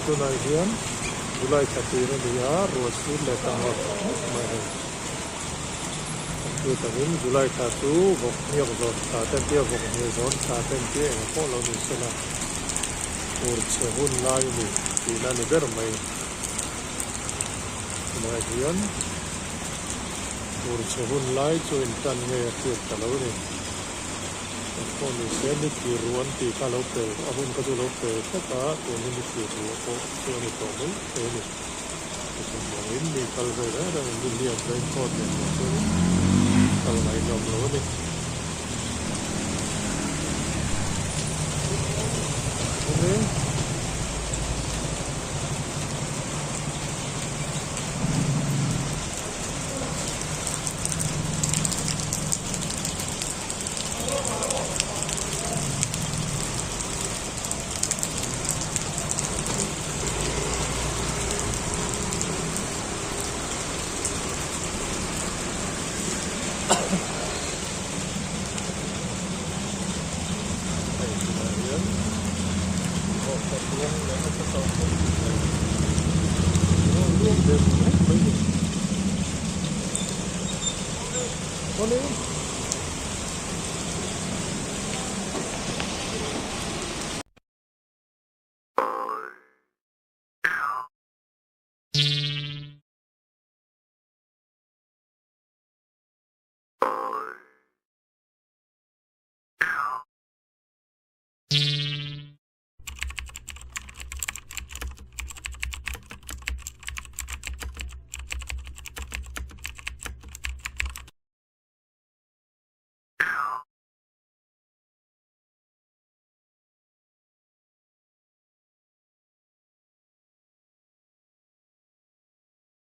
Tunah hian July thla tir a ni a, ruah sur leh ta ngawt ngawt mai hei. Kan hriat angin July thla chu vawk hniak zawn thla te an tia, vawk hniak zawn thla te an tia engah pawh lo ni sela fur chhe hun lai a ni tihna a ni ber mai. Tunah hian fur chhe hun lai chu intan nge a hriat ta lo a ni. Engpawh ni se ni thlir ruh an tih kha a lo pel a hun kha chu a lo pel tlat a, tun hi ni thlir ruh pawh chu a ni tawh mai thei a ni. Chutiangin mi kal ve reng reng in nihliap raincoat nen nen chuanin kal ngaihnawm lo a ni.